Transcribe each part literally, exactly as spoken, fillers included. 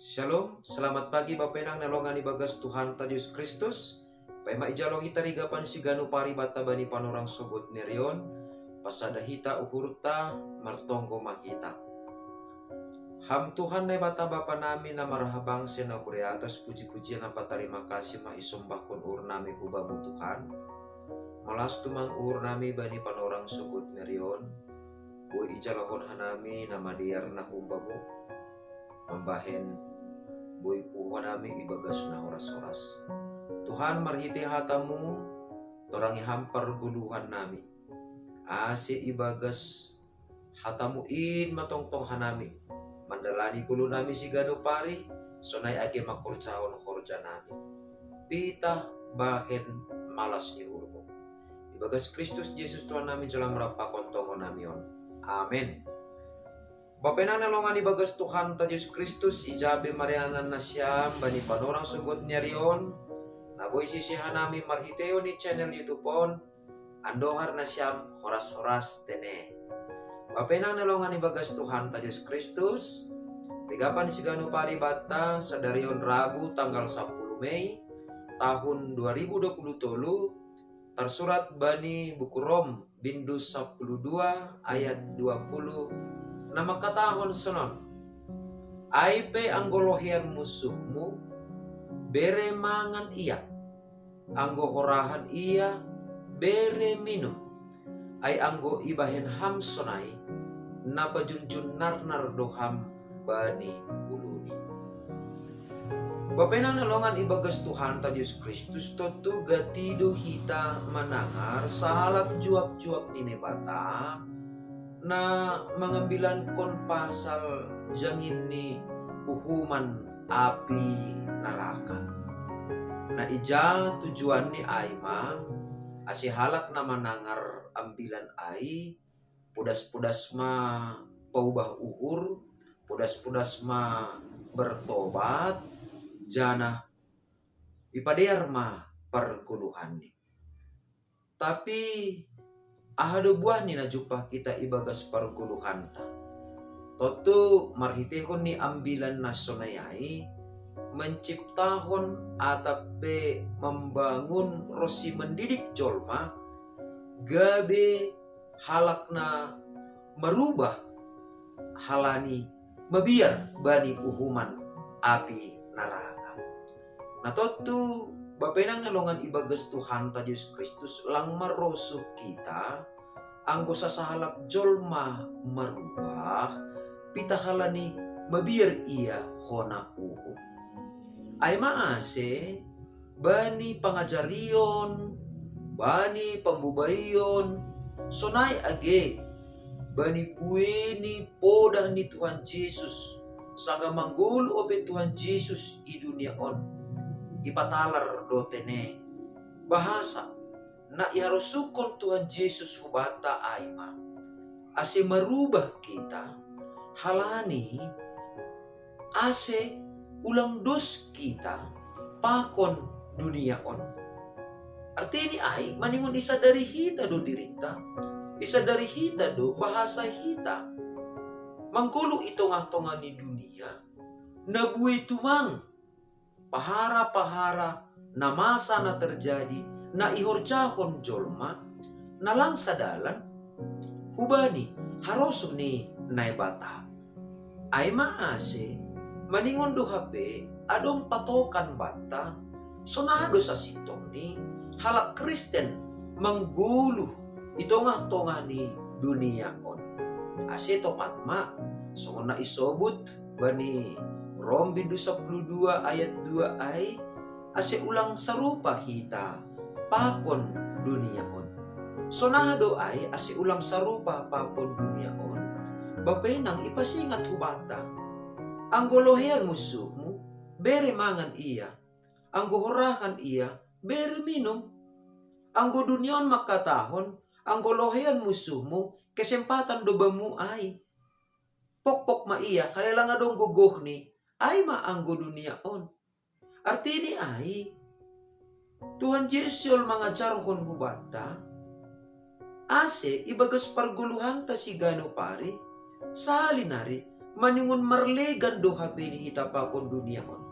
Shalom, selamat pagi Bapenang na longan ibagas Tuhanta Jesus Kristus. Paima ijalo hita rigapan siganu pari bata bani panorang sogot nerion, pasada hita uhurta, martonggo ma hita. Ham Tuhan Naibata Bapa nami na marhabangse na gure atas, puji-pujian ampa tarima kasih ma isombahkon uhur nami hubamu Tuhan. Malas tumang uhur nami bani panorang sogot nerion, boi ijalohon hanami na madear na humbamu, mambahen boi puho nami ibagas na horas-horas. Tuhan, marhite hatamu, torangi ham pargoluhan nami, ase ibagas hatamu in matongtong hanami mandalani golu nami siganu pari, sonai age mangkorjahon horja nami. Pitah bahen malas ni uhurmu. Ibagas Kristus Jesus Tuhan nami jala marampakon tongon nami on. Amen. Bapenang na longan ibagas Tuhanta Jesus Kristus, ijabe marianan nasiam bani panorang sogot nerion, na boi sise hanami marhitehon ni channel YouTube on, andohar nasiam horas-horas tene. Bapenang na longan ibagas Tuhanta Jesus Kristus, rigapan siganu pari bata sadarion Rabu tanggal sapuluh Mei tahun dua ribu dua puluh tolu, tarsurat bani buku Rom bindu sapuluh dua ayat dua puluh, na mangkatahon sonon: Ai pe anggo loheian munsuhmu, bere mangan ia, anggo horahan ia, bere minum. Ai anggo ibahen ham sonai, na pajunjun narnar do ham bani uluni. Bapenang na longan ibagas Tuhanta Jesus Kristus, tontu gati do hita manangar sahalak juak-juak ni Naibata na mangambilankon pasal jangin ni uhuman api naraka. Na ija tujuanni ai ma, ase halak na manangar ambilan ai, podas-podas ma paubah uhur, podas-podas ma bertobat, janah ipadear ma pargoluhanni. Tapi aha do buahni na jumpah hita ibagas pargoluhanta? Tontu marhitehon ni ambilan na sonai ai, menciptahon atap pe membangun ronsi mendidik jolma, gabe halak na marubah halani mabiar bani uhuman api naraka. Na tontu, bapenang na longan ibagas Tuhanta Jesus Kristus, lang marosuh hita, anggo sasahalak jolma marubah, pitah halani mabiar ia hona uhum. Ai ma ase, bani pangajarion, bani pambubaion, sonai age bani buei ni podah ni Tuhan Jesus, sanggah manggoluh ope Tuhan Jesus i dunia on, ipatalar do tene bahasa na iharosuhkon Tuhan Jesus hubanta ai ma, ase marubah hita, halani ase ulang dos hita pakon dunia on. Artini ai, maningon isadari hita do dirinta, isadari hita do bahasa hita manggoluh i tongah-tongah ni dunia, na buei tumang pahara-pahara na masa na terjadi, na ihorjahon jolma, na lang sadalan hubani harosuh ni Naibata. Ai ma ase, maningon do hape adong patokan banta, sonaha do sasintongni halak Kristen manggoluh i tongah-tongah ni dunia on. Ase topat ma, songon na isobut bani Rom bindu sapuluh dua ayat dua ai, ase ulang sarupa hita pakon dunia on. Sonaha do ai ase ulang sarupa pakon dunia on? Bapenang ipasingat hubanta: Anggo loheian munsuhmu, bere mangan ia, anggo horahan ia, bere minum. Anggo dunia on mangkatahon: Anggo loheian munsuhmu, kesempatan do bamu ai. Pokpok ma ia, halani lang adong gogohni. Ai ma anggo dunia on. Artini ai, Tuhan Jesus sihol mangajarhon hubanta, ase ibagas pargoluhanta siganup ari, sahali nari maningon marlegan do hapeni hita pakon dunia on.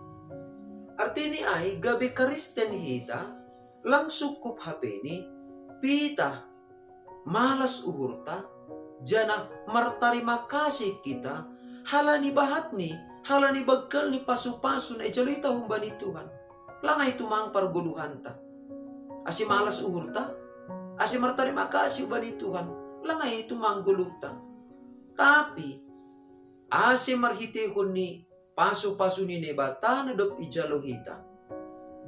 Artini ai gabe Karisten hita, lang sungkup hapeni pita malas uhurta, janah martarima kasih hita, halani bahatni, halani banggalni pasu-pasu na ijalo hita humbani Tuhan. Lang ai tumang pargoluhanta. Ase malas uhurta, ase martarima kasih humbani Tuhan, lang ai tumang goluhta. Tapi ase marhiteihon ni pasu-pasu ni Naibata na dob ijalo hita,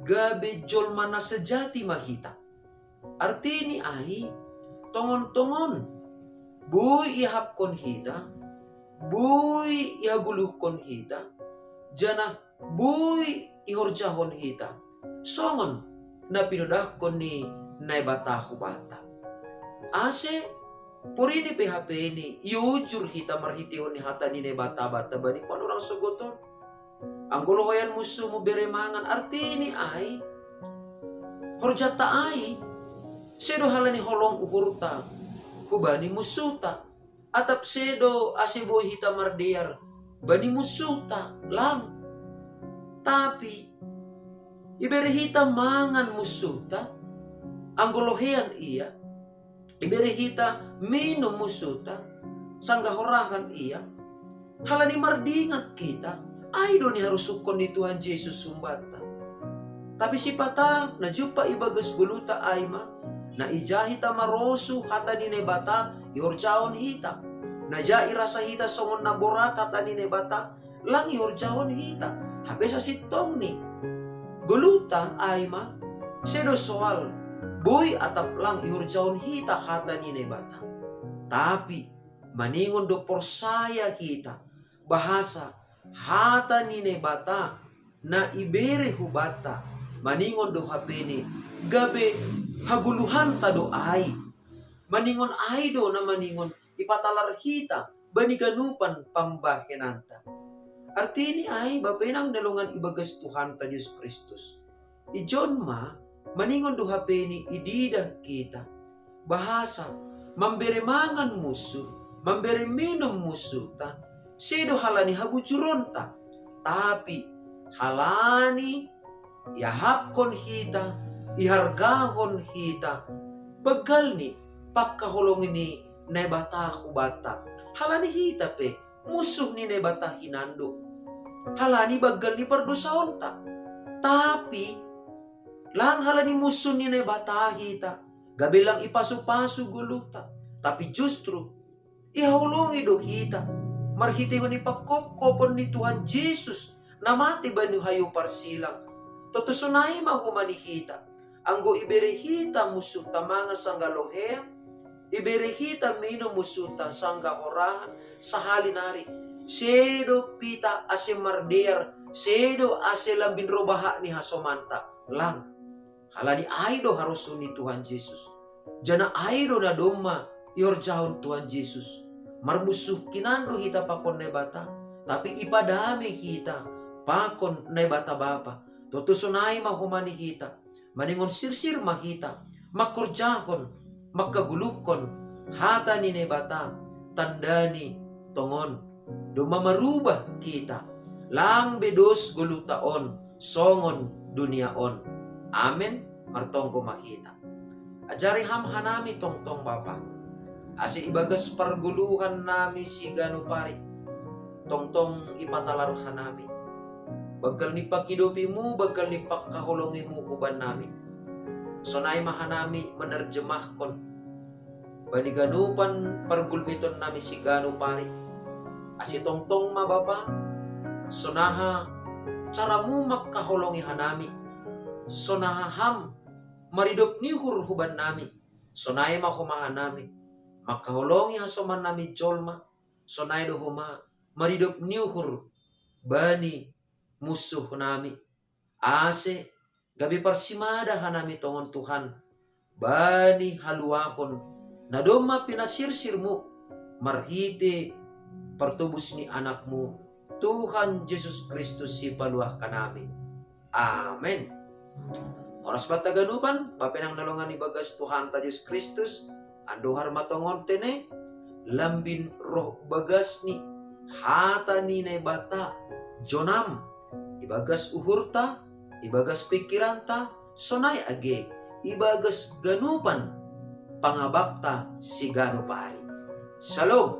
gabe jolma na sajati ma hita. Artini ai, tongon-tongon boi iahapkon hita, boi ihagoluhkon hita, janah boi ihorjahon hita, songon na pinodahkon ni Naibata hubanta. Ase porini pe hapeni iujur hita marhiteihon ni hata ni Naibata banta bani panorang sogoton. Anggo loheian munsuhmu, bere mangan, artini ai, horjanta ai, sedo halani holong uhurta hubani munsuhta, atap sedo ase boi hita mardear bani munsuhta, lang. Tapi ibere hita mangan munsuhta, anggo loheian ia, ibere hita minum munsuhta, sanggah horahan ia, halani mardingat hita, ai do niharusuhon ni Tuhan Jesus humbanta. Tapi sipata na jumpah ibagas goluhta ai ma, na ija hita marosuh hata ni Naibata ihorjahon hita, na ija irasa hita songon na borat hata ni Naibata, lang ihorjahon hita, hape sasintongni goluhta ai ma, sedo soal boi atap lang ihorjahon hita hata ni Naibata. Tapi maningon do porsaya hita, bahasa hata ni Naibata na ibere hubanta, maningon do hapeni gabe hagoluhanta do ai. Maningon ai do na maningon ipatalar hita bani ganupan pambahenanta. Artini ai, bapa inang na longan ibagas Tuhanta Jesus Kristus, ijon ma, maningon do hapeni ididah hita, bahasa mambere mangan munsuh, mambere minum munsuhta, sedo halani habujuronta, tapi halani iahapkon hita, ihargahon hita, banggalni pangkaholongi ni Naibata hubanta. Halani hita pe munsuh ni Naibata hinan do, halani banggal ni pardosaonta. Tapi lang halani munsuh ni Naibata hita, gabe lang ipasu-pasu goluhta, tapi justru ihaholongi do hita marhiteihon ni panghophopon ni Tuhan Jesus na mate bani hayu parsilang. Tontu sonai ma homa ni hita, anggo ibere hita munsuhta mangan sanggah loheian, ibere hita minum munsuhta sanggah horahan, sahali nari, sedo pita ase mardear, sedo ase lambin roh bahat ni hasomanta, lang. Halani ai do harosuh ni Tuhan Jesus, janah ai do na domma ihorjahon Tuhan Jesus. Marmunsuh hinan do hita pakon Naibata, tapi ipadame hita pakon Naibata Bapa. Tontu sonai ma homa ni hita, maningon sirsir ma hita, mangkorjahon, mangkagoluhkon hata ni Naibata, tandani tongon domma marubah hita, lang be dos goluhta on songon dunia on. Amen. Martonggo ma hita. Ajari Ham hanami tongtong, Bapa, ase ibagas pargoluhan nami siganup ari, tongtong ipatalar hanami banggal ni pangidopiMu, banggal ni pangkaholongiMu huban nami. Sonai ma hanami manerjemahkon bani ganupan pargulmiton nami siganup ari. Ase tongtong ma, Bapa, sonaha caraMu mangkaholongi hanami, sonaha Ham maridop ni uhur huban nami, sonai ma homa hanami mangkaholongi hasoman nami jolma, sonai do homa maridop ni uhur bani munsuh nami, ase gabe parsimada hanami tongon, Tuhan, bani haluahon na domma pinasirsirMu marhite partobus ni AnakMu, Tuhan Jesus Kristus, Sipaluah hanami. Amen. Horas banta ganupan, bapa inang na longan ibagas Tuhanta Jesus Kristus, andohar ma tongon tene, lambin roh bagasni, hata ni Naibata jonam, ibagas uhurta, ibagas pikiranta, sonai age ibagas ganupan pangabakta siganup ari. Shalom.